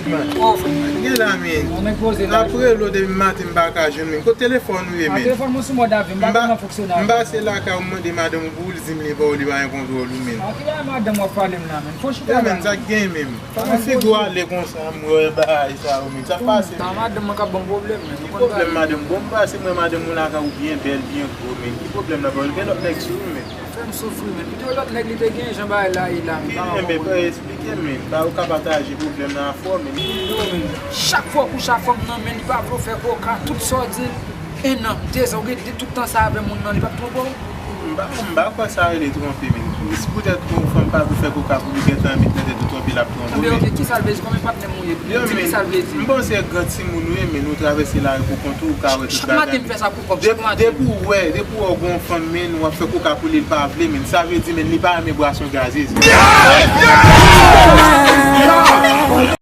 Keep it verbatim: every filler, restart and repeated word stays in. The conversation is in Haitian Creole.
Gen la, men. Apre lo depi maten m pa ka jwenn, men. Kote telefòn ou ye, men? Telefòn mwen sou mòd avyon, m pa konn fonksyone avyon. M pase lakay ou, m mande madanm ou pou li di m li ba w, li pa gen kontwòl ou, men. Ki bagay madanm w ap pale m la, men? Fò chita la, men. Sa k gen, men? Fò figi w ale konsa, m wè bagay sa yo, men. Sa k pase? Madanm mwen k ap ban m pwoblèm, men. Ki pwoblèm madanm? Bon, m pase m wè madanm ou lakay ou byen bèl, byen gwo, men. Ki pwoblèm nan, bro? Gen lòt nèg sou ou, men. Fè m soufri, men. Pito lòt nèg li te gen, jan bagay la ye la, men. Enben, pa eksplike m, men. Pa ou ka pataje pwoblèm nan avè w, men. Yo, men. Chak fwa w kouche ak fanm nan, men, li pa vle w fè koka, tout sa w di l, en an, de zan, ou gen tout tan sa avè moun nan, li p ap twonpe w? M pa, m pa kwè sa rele twonpe, men. Si poutèt yon fanm pa vle fè koka pou li gentan anvi trete tou twonpe, l ap twonpe w, men. Enben, ok, ki sa l vle di? Konbyen patnè m ou ye? Yo, men, m panse gran timoun ou ye, men, ou travèse lari pou kont ou, ou ka wè tout bagay. Chak maten m fè sa pou kòb, chak maten. Depi w wè, depi w wè w gen yon fanm, men, w ap fè koka pou li, l pa vle, men, sa vle di, men, li pa renmen bwason gazez, men.